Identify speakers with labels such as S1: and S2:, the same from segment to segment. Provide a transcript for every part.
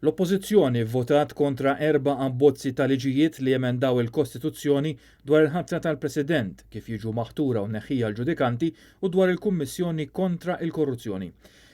S1: L-Oppożizzjoni vvotat kontra erba' abbozzi ta' liġijiet li jemendaw il-Kostituzzjoni dwar il-ħatra tal-President, kif jiġu maħtura u mneħħija l-ġudikanti u dwar il-Kummissjoni kontra il-Korruzzjoni.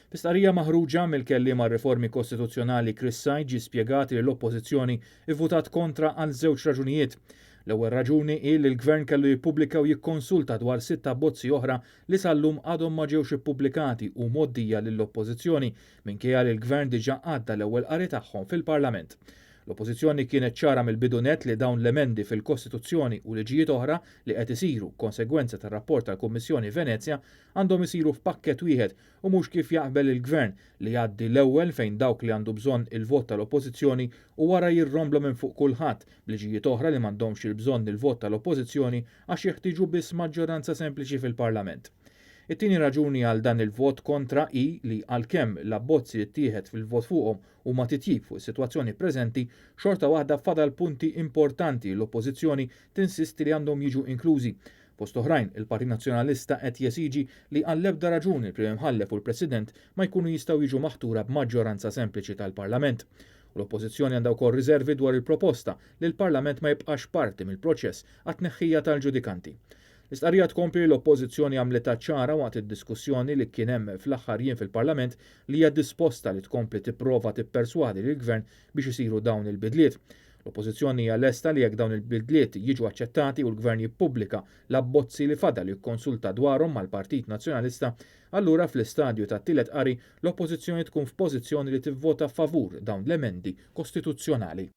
S1: Fi stqarrija maħruġa mill-kelliem għar-riformi kostituzzjonali Chris Said ġie spjegat li l-Oppożizzjoni vvutat kontra għal żewġ raġunijiet. L-ewwel raġuni hi li l-Gvern kellu jippubblika u jikkonsulta dwar sitt abbozzi oħra li sal-lum għadhom ma ġewx ippubblikati u mgħoddija lill-Oppożizzjoni minkejja li l-Gvern diġà għadda l-ewwel qari tagħhom fil-Parlament. L-Oppożizzjoni kienet ċara mill-bidu nett li dawn l-emendi fil-Kostituzzjoni u liġijiet oħra li qed isiru konsegwenza tar-rapport tal-Kummissjoni Venezja għandhom isiru f'pakkett wieħed u mhux kif jaqbel il-Gvern li jgħaddi l-ewwel fejn dawk li għandu bżonn il-vot tal-Oppożizzjoni u wara jirrombla minn fuq kulħadd b'liġijiet oħra li m'għandhomx il-bżonn il-vot tal-Oppożizzjoni għax jeħtieġu biss maġġoranza sempliċi fil-Parlament. It-tieni raġuni għal dan il-vot kontra hi li għalkemm l-abbozzi li ttieħed fil-vot fuqhom huma titjib fuq is-sitwazzjoni preżenti, xorta waħda fadal punti importanti li l-Oppożizzjoni tinsisti li għandhom jiġu inklużi. Fost oħrajn, il-Partit Nazzjonalista qed jesiġi li għall-ebda raġuni l-Prim Imħallef u l-President ma jkunu jistgħu jiġu maħtura b'maġġoranza sempliċi tal-Parlament. U l-Oppożizzjoni għandha wkoll riservi dwar il-proposta li l-Parlament ma jibqax parti mill-proċess għat-tneħħija tal-ġudikanti. L-istqarrija tkompli li l-Oppożizzjoni għamlitha ċara waqt id-diskussjoni li kien hemm fl-aħħar jiem fil-Parlament li hija disposta li tkompli tipprova tipperswadi lill-Gvern biex isiru dawn il-bidliet. L-Oppożizzjoni hija lesta li jekk dawn il-bidliet jiġu aċċettati u l-Gvern jippubblika l-abbozzi li fadal jikkonsulta dwarhom mal-Partit Nazzjonalista, allura fl-istadju tat-tielet qari l-Oppożizzjoni tkun f'pożizzjoni li tivvota favur dawn l-emendi kostituzzjonali.